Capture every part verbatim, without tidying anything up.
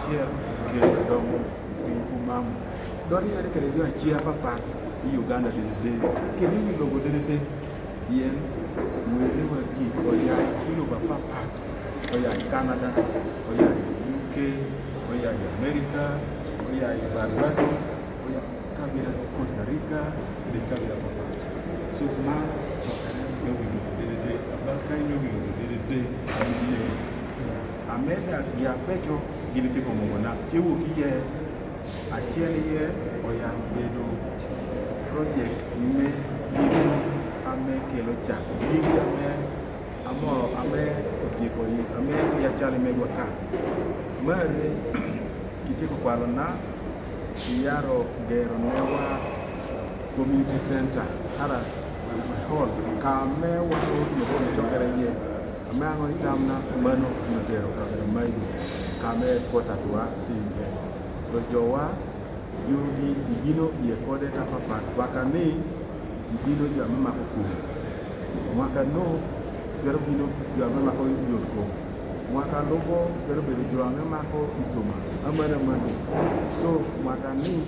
Ker, ker dong piny kumamu. Dong ri ker jo achiel apapat i Uganda dedede. Kede i lobo dedede. Yen wene wa gi oya i lobo apapat. Oya i Canada, oya i U K, oya i America, oya i Barbados, oya kabila Costa Rica, de kabila apapat. So ma, bakane nyo gi lobo dedede, bakane nyo gi lobo dedede. Ameda gi abeco gini tiko mongona. Tiwuok iye, achiel iye oyalo bedo project me gigi ame kelo chak. Gigi ame amo ame otieko yi, ame biachara megwa ka. Mar ariyo, kitieko kwalona, iyaro gero newa community center, ara hall, kame wan otimo kod chokere iye. Ame ang'o itamna mano matero kaka maidi, kame headquarters wa tiye. So jowa, jogi igino iye kode ka papat, mwaka ni igino jo ame mako kum. Mwaka no twero gino jo ame mako yot kom. Mwaka lubo twero bedo jo ame mako isuma. Amana mano. So mwaka ni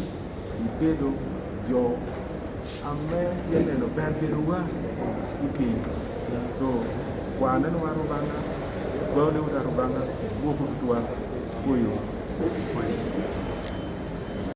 ibedo jo ame tye neno ber bedo wa i piny. So kwane ni wa Rubanga, kwane ni wa Rubanga, gwok tutwal kuyo.